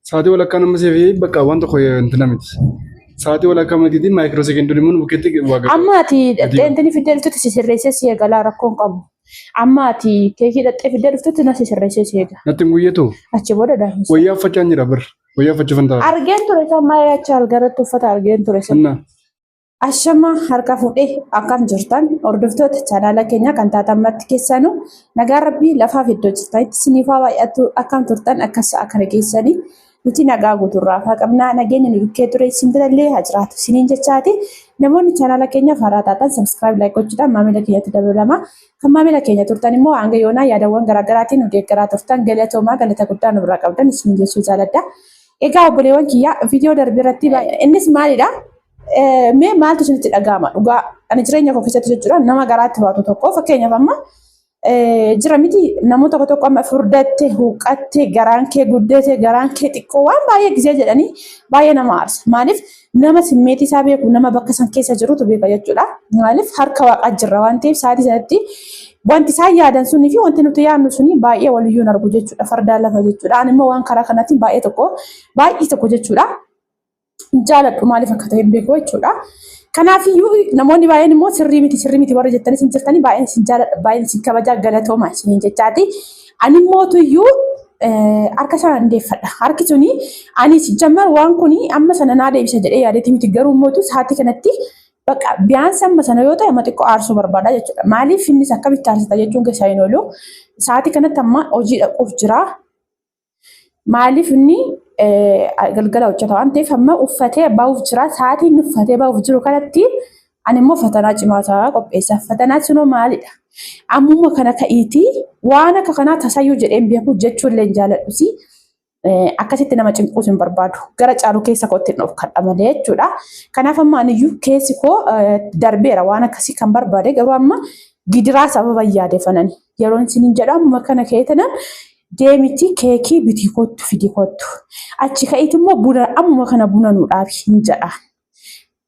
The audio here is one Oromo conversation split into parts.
Sa'aatii walakkaa nama siif bakka waan tokko intina miti. Sa'aatii walakkaa mitiitiin maayikiroo sekendiin immoo bukkeetti waa gadi. Amma ati dhaqxee intini fiddee dhuftutti si sirreessee si eegalaa rakkoon qabu. Amma ati keekii dhaqxee fiddee dhuftutti na si sirreessee si eega. Natti hin guyyatu. Achi booda daa'imsa. Wayyaa uffachaan jira bir. Wayyaa uffachuuf hin ta'a. Argeen ture isa maayii achi algaratti uffata argeen ture isa. Inna. Ashama harka fuudhee akkam jirtan hordoftoota chaanaala keenya kan taatan marti keessanuu nagaa rabbii lafaaf iddoo jirtanitti isiniif haa baay'atu akkam turtan akkas akkana keessanii nuti nagaa guutuurraa afaa qabnaa nageenya nu dukkee ture isin birallee haa jiraatu isiniin jechaati namoonni chaanaala keenyaaf haaraa taatan subscribe like gochuudhaan maamila keenyatti dabalama kan maamila keenya turtan immoo hanga yoonaa yaadawwan garaagaraatiin nu deeggaraa turtan galatoomaa galata guddaa nu biraa qabdan isiniin jechuu jaaladha. Egaa obboleewwan kiyyaa viidiyoo darbe irratti innis maalidha? Mee maaltu isinitti dhaga'ama? Dhugaa ani jireenya koo keessatti jechuudha nama garaatti baatu tokko fakkeenyaaf amma jira miti namoota tokko tokko amma furdatte huuqqatte garaan kee guddate garaan kee xiqqoo waan baay'ee gisee jedhanii baay'ee nama aarsa. Maaliif nama simmeetii isaa beeku nama bakka san keessa jirutu beeka jechuudha. Maaliif harka waaqaa jirra waan ta'eef sa'aatii sanatti wanti isaan yaadan sunii fi wanti nuti yaadnu suni baay'ee waliyyuu hin argu jechuudha. Fardaan lafa jechuudha. Ani immoo waan karaa kanaatiin baay'ee tokko baay'ee tokko jechuudha. Hin jaaladhu maaliif akka ta'e hin beeku jechuudha. Kanaafiyyuu namoonni baay'een immoo sirrii miti sirrii miti warra jettanis hin jirtanii baay'een isin jaaladha baay'een isin kabajaa galatooma isiniin jechaati. Ani immootuyyuu harka sana hin deeffadha. Harki suni ani jammar waan kuni amma sana naa deebisa jedhee yaadeeti miti garuu immootu sa'aatii kanatti bakka biyaansi amma sana yoo ta'e amma xiqqoo aarsuu barbaada jechuudha. Maaliif innis akkamitti aarsita jechuun keessaa hin oolu. Sa'aatii kanatti amma hojii dhaquuf jira. Maaliif inni galgala hojjeta waan ta'eef amma uffatee bahuuf jira. Sa'aatii inni uffatee bahuuf jiru kanatti ani immoo fatanaa cimaa ta'aa qopheessa. Fatanaa sunoo maalidha? Ammuma kana ka'iitii waan akka kanaa tasayyuu jedhee hin beeku jechuu illee hin jaaladhusi. Akkasitti nama cinquus hin barbaadu. Gara caalu keessa kootti hin dhofkadha malee jechuudha. Kanaaf amma aniyyuu keessi koo darbeera waan akkasii kan barbaade garuu amma gidiraa sababa yaadefanani. Yeroon isiniin jedhu ammuma kana keetanan deemiti keekii bitii kottu fidi kottu. Achi ka'iiti immoo buna ammuma kana buna nu dhaabi hin jedha.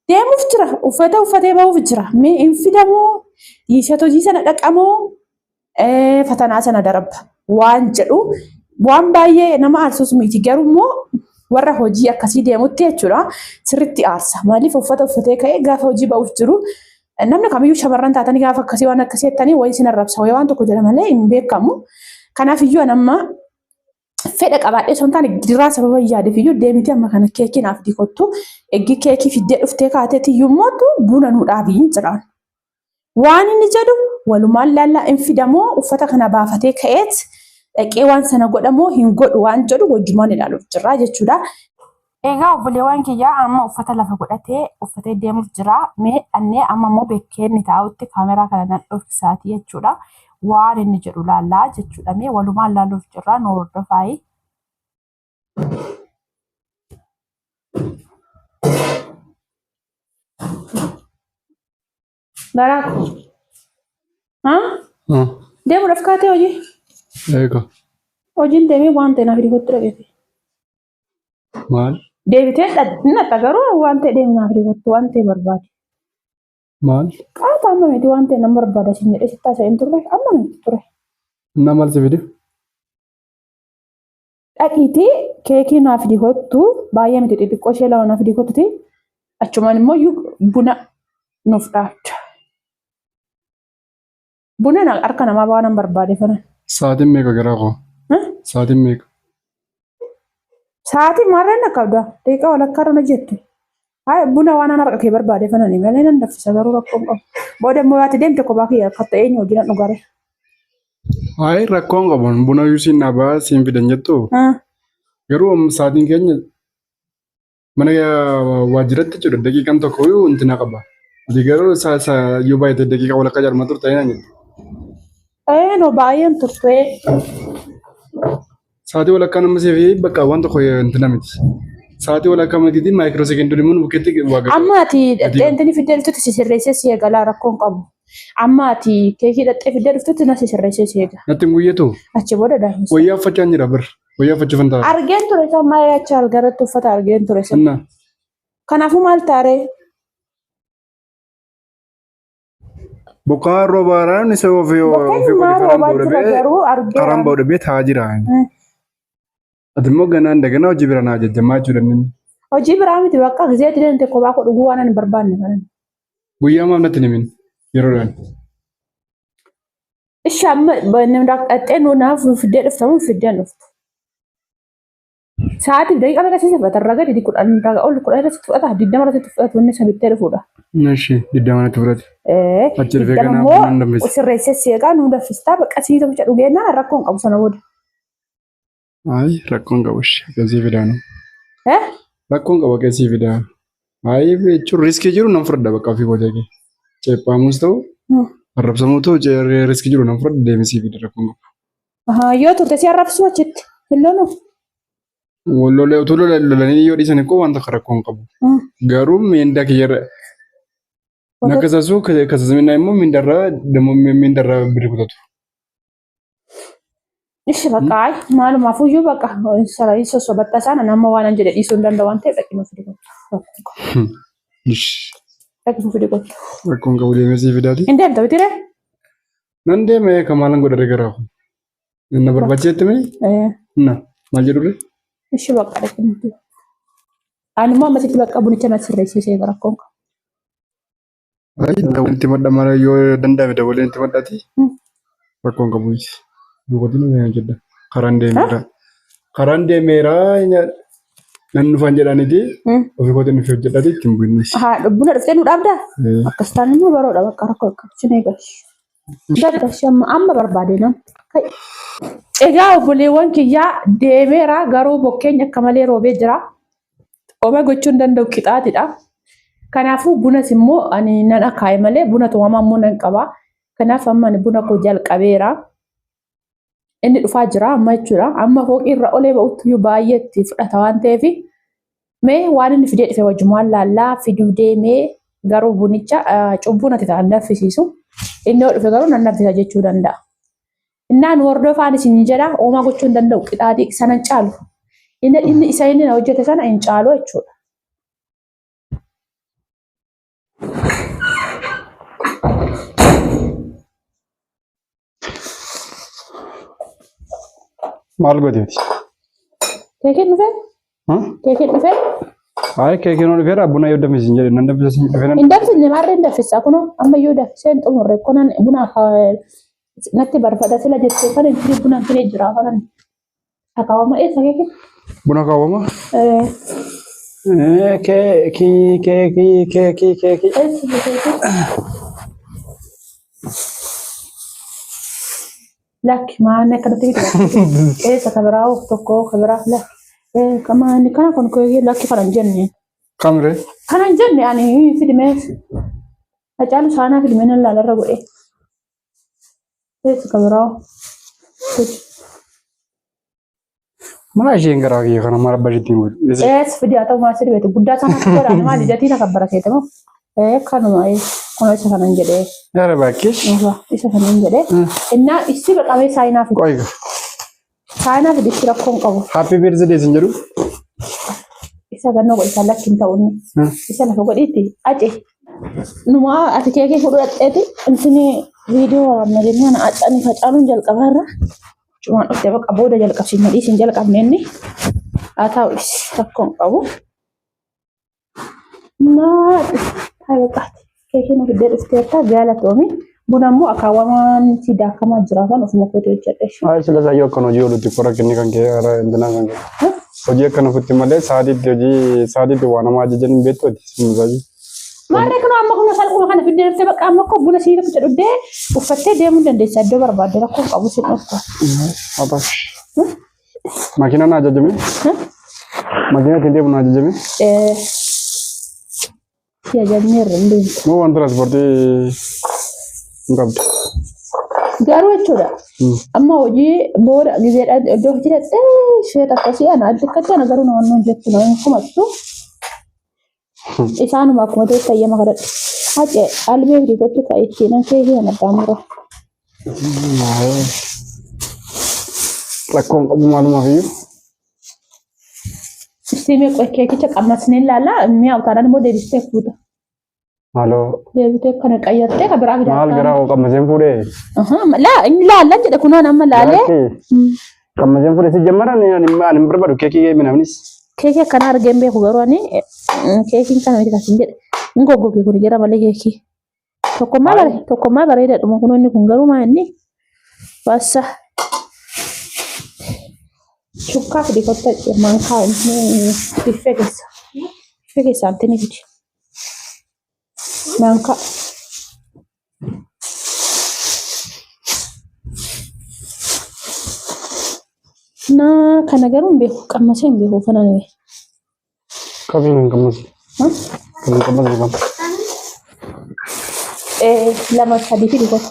Deemuuf jira uffata uffatee bahuuf jira. Mee hin fidamoo dhiisat hojii sana dhaqamoo fatanaa sana darba waan jedhu waan baay'ee nama aarsus miti garuu immoo warra hojii akkasii deemutti jechuudha sirritti aarsa. Maaliif uffata uffatee ka'ee gaafa hojii bahuuf jiru namni kamiyyuu shamarran taatanii gaafa akkasii waan akkasii jettanii wayii isin arrabsa wayii waan tokko jedha malee hin beekamu. Kanaaf iyyuu ani amma fedha qabaadhee osoo hin taane gidiraa sababa yaadeef iyyuu deemiti amma kana keekii naaf fidii kottu eeggi keekii fiddee dhuftee kaateeti iyyuu mootu buna nu dhaabii jedhaan. Waan inni jedhu walumaan laallaa hin fidamoo uffata kana baafatee ka'eet dhaqee waan sana godhamoo hin godhu waan jedhu wajjumaan ilaaluuf jirra jechuudha. Egaa obboleewwan kiyyaa amma uffata lafa godhatee uffatee deemuuf jira. Mee dhannee amma immoo bekkee inni taa'utti kaameraa kana nan dhoksaati jechuudha. Waan inni jedhu laallaa jechuudha. Mee walumaan laaluuf jirra nu hordofaayi. Garaa koo. Haa? Deemuudhaaf kaatee hojii? Eega. Hojiin deemee waan ta'e naaf kottu dhaqeeti. Maal? Deebitee dhaqxa garuu waan ta'e deemi naaf kottu waan ta'e barbaade. Maal? Qaata amma miti waan ta'e nan barbaada siin jedhee sitti haasa'een turre amma miti ture. Innaa maal si fide? Dhaqiitii keekii naaf fidi kottu baay'ee miti xixiqqoo ishee lama naaf fidi kottuti achumaan immoo buna nuuf dhaabda. Buna harka namaa waan nan barbaade kana. Sa'aatiin meeqa garaa koo? Sa'aatiin meeqa? Sa'aatii maarreen na qabda. Daqiiqaa walakkaa irra na jettu. Hayi buna waan an harka kee barbaade kana ni malee nan danfisa garuu rakkoon qabu. Booda immoo yaati deemte kophaa kiyya akka ta'e eenyu wajjin dhugare. Hayi rakkoon qabu buna iyyuu siin dhaabaa siin fidan jettu. Garuu amma sa'aatiin keenya mana waajjiratti jechuudha daqiiqaan tokko iyyuu wanti na qaba. Ati garuu yoo baay'ate daqiiqaa walakkaa jarma turte naan jette. Ee no baay'een turte. Sa'aatii walakkaa nama siif bakka waan tokko wanti na miti. Sa'aatii walakkaa mitiitiin maayikiroo sekendiin immoo bukkeetti waa gadi. Amma ati dhaqxee intini fiddee dhuftutti si sirreessee si eegalaa rakkoon qabu. Amma ati keekii dhaqxee fiddee dhuftutti na si sirreessee si eega. Natti hin guyyatu. Achi booda daa'imsa. Wayyaa uffachaan jira bir. Wayyaa uffachuuf hin ta'a. Argeen ture isa maayii achi algaratti uffata argeen ture isa. Inna. Kanaafuu maal taaree? Bokkaan roobaaraan isa ofii Bokkeen ofii maa godhe karaan roobaa ba'u jira dhabee garuu argeera. karaan ba'u dhabee taa'aa jira. Ati immoo ganaa indaganaa hojii bira naa jajjamaa jechuudha inni. Hojii biraa miti bakka gizee ati deemte kophaa koo dhuguu waan ani hin barbaanne kanan. Guyyaa maaf natti hin himin yeroodhaan. Ishi amma dhaqxee nuu naaf fiddee dhufta moo fiddee hin dhuftu? Sa'aatiif daqiiqaa meeqa sitti fudhata? Irraa gadi 10 irraa ol 10 irra sitti fudhata? 20 irra sitti fudhatu inni isa bittee dhufuudha. Ishi 20 natti fudhate. Achi dhufee 20 ganaa immoo buna hin danfisa. sirreessee si eegaa nuu danfistaa bakka sii tokkicha dhugeenaa rakkoon qabu sana booda. Ayi rakkoon qabu ishi akkasii fidaanu. Eh? Rakkoon qabu akkasii fidaa. Ayi jechuun riskii jiru nan fudhadha bakka ofii koo ta'e. Ceephaamus ta'u arrabsamuu ta'u riskii jiru nan fudhadha deemsii fida rakkoon qabu. Ahaa, yoo turte si arrabsuu achitti hin lolu. Lolee utuu lolanii yoo dhiisan koo waan takka rakkoo hin qabu. Garuu miindaa kiyyarra na kasasuu kasasamina immoo miindarraa miindarraa birri kutatu. Ishi bakka ay maalumaaf iyyuu bakka hin sossobatta isaan ani amma waan an jedhe dhiisuu hin danda'u waan ta'eef dhaqi nuuf fidi kottu. Ishi Dhaqi nuuf fidi kottu. Rakkoon qabu deemee sii fidaati. Hin deemta miti ree? Nan deeme ka maalan godhare garaa kun. Na barbaachisetti mee? Na maal jedhure? Ishi bakka dhaqi nuuf fidi. Ani immoo ammasitti bakka bunicha na sirreessisee rakkoon qabu. Dabaleen itti madda mala yoo danda'ame dabaleen itti maddaati. Rakkoon qabu. Duubatiin hin jedha. Karaan deemeera. Karaan deemeera nan dhufan jedhaniiti. Ofii kootiin dhufee hojjedhaati ittiin bu'innis. Haa buna dhuftee nu dhaabdaa? Akkas taane immoo baroodha bakka rakkoo qabu sin eegalchu. Daddashi amma amma barbaade nam. Egaa obboleewwan kiyyaa deemeera garuu bokkeen akka malee roobee jira. Oma gochuu hin danda'u qixaatidha. Kanaafuu bunas immoo ani nan akaa'e malee buna tumamaa immoo nan qaba. Kanaaf amma ani buna koo jalqabeera. Inni dhufaa jira amma jechuudha. Amma fooqii irra olee ba'utti iyyuu baay'ee itti fudhata waan ta'eef mee waan inni fidee dhufe wajjumaan laallaa fiduu deemee garuu bunicha cubbuu natti ta'an danfisiisu. Inni yoo dhufe garuu nan danfisa jechuu danda'a. Innaan hordofaan isin jedha oomaa gochuu hin danda'u qixaatii sana hin caalu. Inni inni isa inni na hojjete sana hin caalu jechuudha. Maal gooteeti? Keekiin dhufee? Keekiin dhufee? Ayi keekiin ol dhufeera buna yoo danfisiin jedhe nan danfisa siin dhufee nan Hin danfisne maarree hin danfisa kunoo amma iyyuu danfisee hin xumurre kunan buna natti barfata sila jettee kan hin firii buna hin firii jira kanan akaawama eessa keekiin? Buna kaawwama? Keekii keekii keekii keekii. Eessa keekiin? Lakki maanni akkanatti miti. Eessa ka biraa of tokko ka biraa lakki. Maanni kana kun lakki kana hin jenne. Kamire? Kana hin jenne ani fidimee. Hacaalu saanaa fidimee nan laalarra godhe. Eessa ka biraa fidi. Maal isheen garaa kiyya kana maal abbaa isheetti hin godhu? Eessa fidi haa ta'u maal si dhibete guddaa sana godhaan maali gatii na kabbara seete moo? Ee kanuma ee kunoo isa kanan jedhee. Yaara baakkish. Isa kanan jedhee. Innaa issi baqamee saayinaa fidi. Qoy. Saayinaa fidi issi rakkoo hin qabu. Happy birthday sin jedhu. Isa gannoo godhi isaan lakki hin ta'u inni. Isa lafa godhiitti ace. Numaa ati keekii fudhadheeti intini viidiyoo waraabna jennaan acani facaaluun jalqabaarra. Cumaan dhufte baqa booda jalqabsiifna dhiisi hin jalqabne inni. Haa ta'u dhiisi rakkoo hin qabu. Naa haa baqaati. Keekii nu fiddee dhufteerta galatoomi. Buna immoo akaawwamaan si daakamaa jira kan ofuma kootii hojjedhe. Ay sila sayyoo akkan hojii oolutti kora kenni kan kee ara intinaa kan kee. Hojii akkana futti malee sa'aatiitti hojii sa'aatiitti waa nama ajajan hin beektu ati simusaayii. Maarree kunoo amma kunoo salphuma kana fiddee dhuftee bakka amma koo buna sii tokkicha dhuddee uffattee deemuu dandeessa iddoo barbaadde rakkoo hin qabu sin dhorku. Abash. Makiinaa na ajajame. Makiinaa ittiin deemu na ajajame. Si ajajneerra hin deemtu. Moo waan tiraanspoortii hin qabdu. Garuu jechuudha. Amma hojii booda gizeedhaan iddoo hojii dhaqxee ishee akkasii ana adda akkatti ana garuu naannoo hojjettu nama hin kumattu. Isaanuma akkuma ta'etti hayyama kadhadhu. Hace albee fi gochi ka ittiin an keekii kana addaan mura. Rakkoon qabu maalumaaf iyyuu. Istiimee qoy keekicha qammasnee ilaalla mi'aawu taanaan immoo deebistee fuuta. Maaloo Deebitee kana qayyartee ka biraa fidaa. maal garaa koo qammaseen fuudhee. Laa inni laallan jedhe kunoon amma laalee. Lakki. Qammaseen fudhe si jammara ani ani hin barbaadu keekii minamnis. Keekii akkanaa argee hin beeku garuu ani keekiin kana miti kan sin jedhe. Hin goggoge kun jira malee keekii. Tokkummaa bare tokkummaa bareedaadhuma kun inni kun garuu maa inni wassa. Shukkaa fidi kotta maankaa biffee keessa. Biffee keessa antini fidi. Maankaa. Naa kana garuu hin beeku qammasee hin beeku kana ni. Qabiin hin qammasu. Kan hin qammasu qabu. Lama sadii fidi kottu.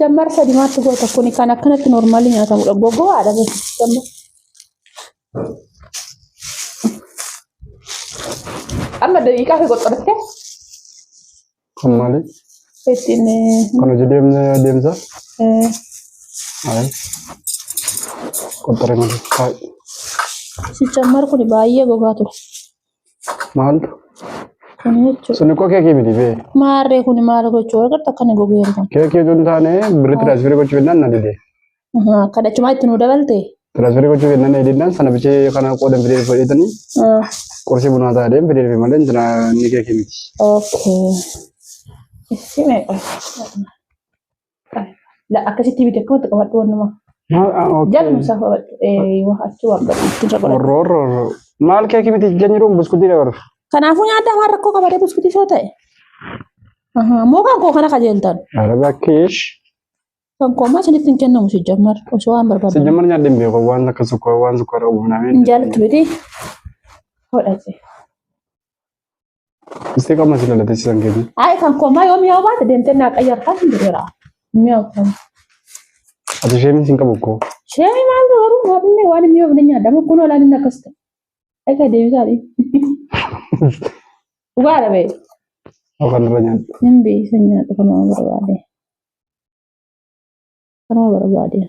Jammar sadi maatti goota kuni kan akkanatti normaalii nyaatamudha. Goggogaadha beeku. Jammar. Amma daqiiqaa fi qoxxoratte Kan maali? ittiin Kan hojii deemsa deemsa? Ayi. Qoxxoree malee. Ayi. Si jammar kuni baay'ee gogaa ture. Maaltu? Kuni jechuudha. Sun koo keekii miti bee. Maarree kuni maal gochuu argatta akka inni gogeeru kun. Keekii utuu hin taane birri tiraansferii gochuu jennaan na dide. Kadhachumaa itti nuu dabalte. Tiraansferii gochuu jennaan na didnaan sana bichee kana qoodan fidee fudhatanii qorsii bunaa taa'ee fidee dhufe malee intina inni keekii miti. Okay. Issi meeqa? La akkasitti bite akkamatti qabadhu wannuma. Maal ah, okay. Jaluma isaa qabadhu. Waa achi waan qabu ittiin irra godhadhu. Orro orro orro. Maal keekii miti jennu buskutii dabalu. Kanaafuu nyaata afaan rakkoo qabatee buskutii soo ta'e. Moo kan koo kana qajeeltan? Ara bakkeesh. Kan koo ammaa isinitti hin kennamu si jammar osoo waan barbaadan. Si jammar nyaadde hin beeku waan akka sukkaara waan sukkaara qabu naamee. Hin jaallattu miti. Hodhate. Istee qaama si lalateessisan keenya. Ayi kan koo ammaa yoo mi'aawu baate deemtee naa qayyartaa hin jedheera. Mi'aawu kan. Ati sheemiin sin qabu koo. Sheemii maal garuu maal waan hin mi'oofne nyaadha. Kun olaan inni akkas ta'e. Egaa deebisaa dhiif. Dhugaadha bee. Yookaan irra nyaadhu. Hin beeysan nyaadhu kanuma barbaade. Kanuma barbaade.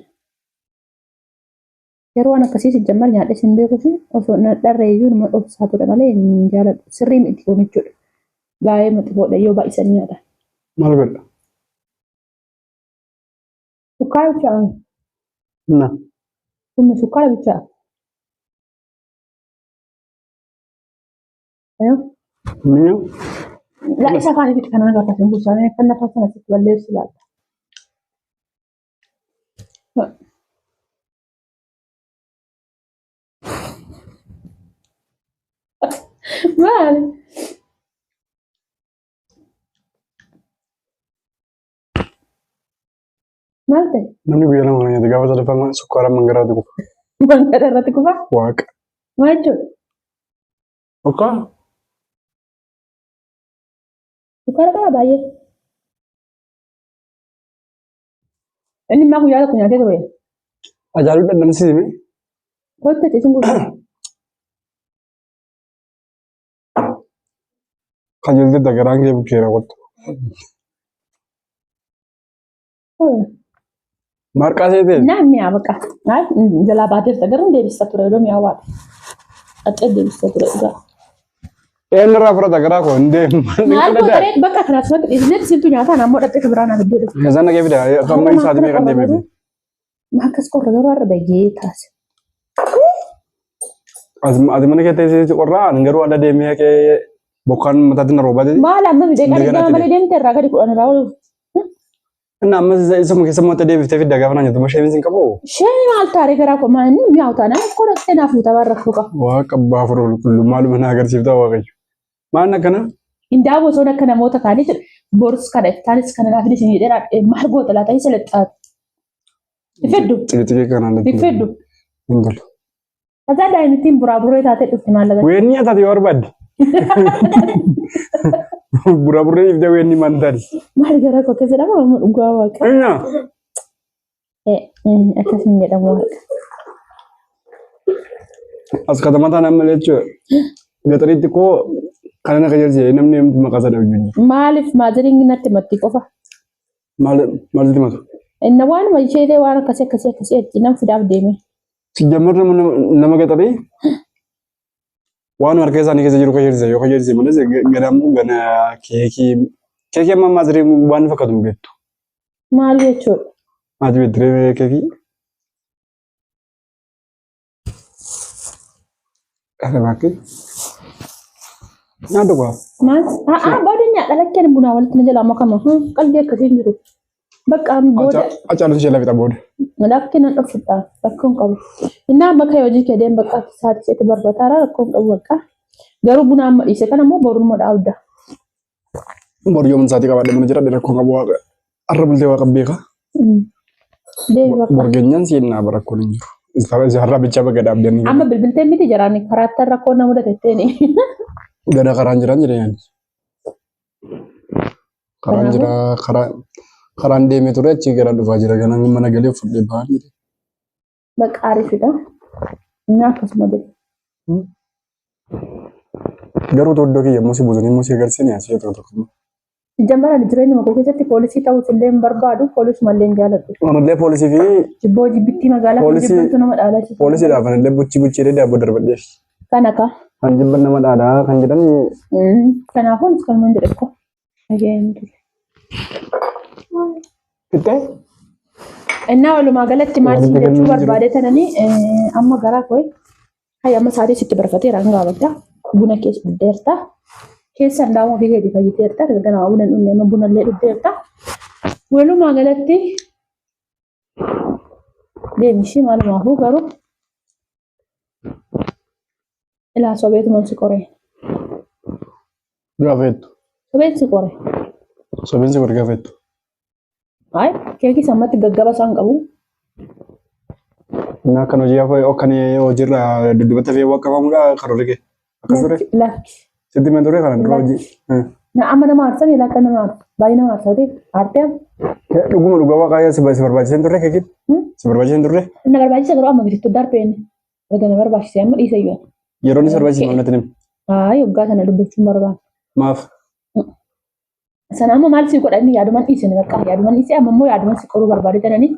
Yeroo waan akkasii si jammar nyaadhee sin beekuu fi osoo na dharree iyyuu nama dhoksaa ture malee hin jaaladhu. Sirrii miti kun jechuudha. Baay'ee maxifoodha yoo baay'isanii nyaatan. Maal godha? Sukkaara bichaa. Na. Kun sukkaara bichaa. Mi'a. La isa afaan itti kanan agarta sin bulchaa kan nafa sana sitti balleessu laata. Maali? Maal ta'e? Namni guyyaa lama nyaate gaafa sadaffaa sukkaara mangaraatti kufa. Mangara irratti kufa? Waaqa. Maal jechuudha? Okkaa. Sukkaara qaba baay'ee. Inni immoo guyyaa tokko nyaatee ture. Ajaa'iba dhandhamsiisime. Kottu isin gurgura. Kajeeltetta garaan kee bukkeera kottu. Marqaa seetee. Naa mi'aa baqa. Jalaa baateerta garuu deebista ture yeroo mi'aa waate. Qaccee deebista ture dhugaa. Eenyu irraa fudhata garaa koo hin deemu. Maal gootaree bakka kanaas wanti dhiisnetti sintu nyaataan ammoo dhattee ka biraa naaf iddoo dhufu. Keessaan dhaqee fida. Amma isaatii meeqan deemeefi. Akkas qorra garuu har'a bayyee taase. Ati mana kee teessee qorraa ani garuu ala deemee haqee bokkaan mataatti na roobaa ta'e. Maal amma midhee Indagana qara ati malee deemte irraa gadi kudhan irraa oolu. Inni ammas isuma keessa mootta deebiftee fidda gaafa naan jettu isheen sin qabu. Isheen maal taaree garaa koo maal inni mi'aawu taanaan akkoo dhattee naaf fuuta waan rakkoo qaba. Waaqa abbaa furu qulqulluu maaluma na agarsiifta waaqayyo. Maal akkana? Indaa'u osoon akka namoota kaanii jedhu borus kana iftaanis kana naaf isin jedheera maal goota laata isa lexxaatu. Ifeddu Xiqixiqii kanaan natti hin ifeddu. Hin tolu. Kasaa daa'imittiin buraaburree taatee dhufti maallaqa. Weenni ataate yoo barbaadde. Buraaburree dhiiftee weenni maal taate? Maal gara koo keessa jedhama amma dhugaa waaqa. Enya. Akkas hin jedhamu waaqa. As katamaa taanaan malee jechuudha. Gaxariitti koo kana na qajeelche namni maqaa isaa dhabu jiru. Maaliif maaziriin natti matti qofa? Maal maaltu matu? Inna waanuma ishee ta'e waan akkasii akkasii akkasii achi nam fidaaf deeme. Sijjammar nama gaxarii waan harka isaanii keessa jiru qajeelchise yoo qajeelchise malee ganaamuu gana keekii keekii amma maaziriin waan fakkaatu hin beektu. Maal jechuudha? Maati beektiree keekii. ኧረ እባክህ nyaadhu kaa. Maal? Haa booda nyaadha lakkeen bunaa walitti na jalaa makama. Qalbii akkasii hin jiru. Bakka booda Hacaaluun ishee lafixa booda. lakkeen nan dhufudha. Rakkoon qabu. Innaa bakka hojii kee deem bakka sa'aatii isheetti barbataara rakkoon qabu bakka. Garuu buna amma dhiise kana immoo borummaa dhaabda. Bor yoom sa'aatii qabaadhe mana jiraadhe rakkoon qabu waaqa. Arra bultee waaqa beeka. Deebi bakka. Bor geenyaan siin dhaaba rakkoon hin jiru. Isaarraa bichaa baga dhaabdanii. Amma bilbiltee miti jaraan karaattan rakkoo na mudate jetteeni. Gada karaan jiraan jedheen. Karaan jira karaa karaan deemee ture achii gara dhufaa jira ganama mana galee fudhee ba'aa jedhe. Bakka aariifidha. Innaa akkasuma jedhe. Garuu iddoo kiyya immoo si buusanii immoo si agarsiisanii asii tokko tokko. Jammaraan jireenya koo keessatti poolisii ta'uus illee hin barbaadu, poolisuma illee hin jaaladhu. Anillee poolisii fi Jibboo jibbittii magaalaa kan Poolisii- jibbantu nama dhaalachisa. poolisiidhaaf anillee buchii buchii daabboo darbadheef. Kana ka. Kan jibban nama dhaalaa kan jedhan Kanaafuu anis kanuman jedhe ko. Dhaga'een ture. Fixxee? Innaa walumaa galatti maal Wanti siin jechuu kennu hin jiru. barbaade tananii amma garaa koo hayya amma sa'aatii sitti barfateera hanga gaafadha. Buna keessa dhugdeerta. Keessa ndaa'uma ofii keetii fayyiteerta. Ganama buna hin dhugne amma buna illee dhugdeerta. Walumaa galatti deemishii maalumaafuu garuu ilaa sobeetuman si qoree. Gaafa jettu. Sobeen si qore. Sobeen si qore gaafa jettu. Ay, keekii sammatti gaggaba isaan qabu. Innaa kan hojii hafe kan hojiirra dudduubatti hafee waan qabamudha karoorri kee. Akkas ture? Lakki. Sitti himee ture kana dura hojii. Na amma nama aarsan lakka nama aarsa. Baay'ee nama aarsa ta'e aartee amma. Dhuguma dhugaa waaqayyo si barbaachisee hin turre keekiin? Si barbaachisee hin turre? Na barbaachisa garuu amma bitittu darbeen. Erga na barbaachise amma dhiisa iyyuu. Yeroo inni si barbaachise maal natti himi? Ay, waggaa sana dubbachuun barbaada. Maaf? Sana amma maal si godha inni yaaduman dhiise ni bakka yaaduman dhiise amma immoo yaaduman si qoruu barbaade jedhanii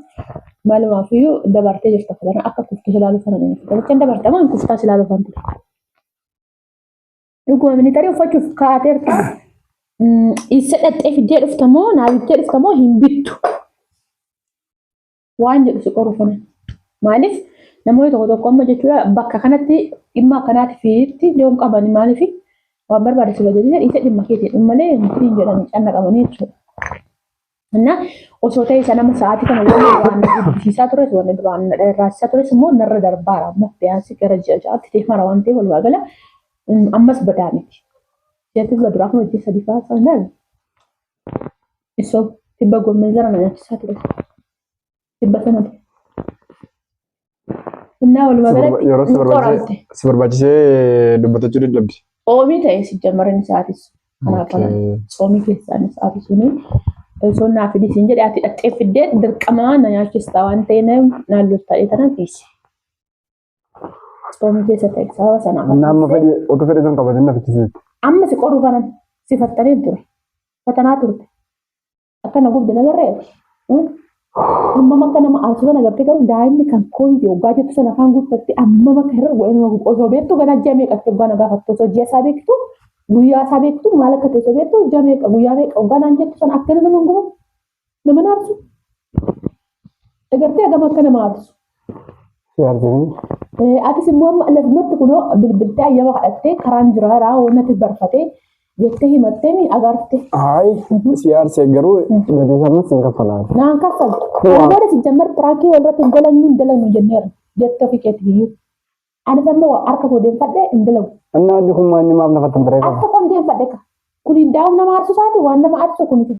maalumaaf iyyuu dabartee jirta kana akka kuftuu si ilaaluuf kana inni fudhachaan dabarte amma kuftaa si ilaaluuf kan ture. Dhuguma minitarii uffachuuf kaateerta isa dhaqxee fiddee dhufta moo naa bittee dhufta moo hin bittu waan jedhu si qoru kana. Maaliif namoonni tokko tokko amma jechuudha bakka kanatti dhimma akkanaatiif itti yoon qaban maaliif waan barbaade si bajajiisa dhiise dhimma keetii jedhu malee hin jedhan canna qabanii jechuudha. Innaa osoo ta'e isa nama sa'aatii kana wanni duraan na jibbisiisaa tures wanni duraan na dheerraasisaa tures immoo narra darbaara amma biyaansi gara ji'a ja'aatti deemaara waan ta'eef walumaa gala ammas badaa miti. Ji'a tibba duraa kun hojii sadii fa'aa sanaan isoo tibba gommeen zara na nyaachisaa ture. Tibba sana ture. Innaa walumaa galatti Yeroo si nu qoramte. barbaachisee si barbaachisee dubbatachuu dadhabde. Xoomii ta'e si jammaran isaatis. Kanaaf kana tsoomii keessaan isaati suni osoo naa fidi siin jedhe ati dhaqxee fiddee dirqama na nyaachista waan ta'e naan loltaa'ee tanan dhiise. Tsoomii keessa ta'e sababa sanaaf. Inni amma fedhi otoo fedhi sun qabatin na fichisiifte. Amma si qoruu kanan si fattaneen ture. Fatanaa turte. Akka na gubde nagarree ati. Hammam akka nama aarsu sana agartee garuu daa'imni kan koo miti hoggaa jettu sana afaan guuttatte hammam akka hir'u godhee nama gubu. Osoo beektu ganaa ji'a meeqatti hoggaa na gaafattu osoo ji'a isaa beektu guyyaa isaa beektu maal akka ta'e osoo beektu ji'a meeqa guyyaa meeqa hoggaa naan jettu sana akka nama hin gubu nama hin aarsu. Agartee hagam akka nama aarsu. Si aarsanii. Atis immoo amma lafumatti kunoo bilbiltee ayyama kadhattee karaan jiraadhaa wanti barfatee jettee himattee mi agarte. Hayi si aarsee garuu gatii isaa ammas hin kaffalaa. Naan kaffaltu. Kana booda si jammar piraankii walirratti hin dalagnu hin dalagnu jenneerra jette ofii keetii iyyuu. Anis ammoo harka koo deemfadhe hin dalagu. Inni addi kun maal inni maaf na fattan ture qaba. Harka koo deemfadhe ka. Kun hin daa'u nama aarsu isaati waan nama aarsu kun.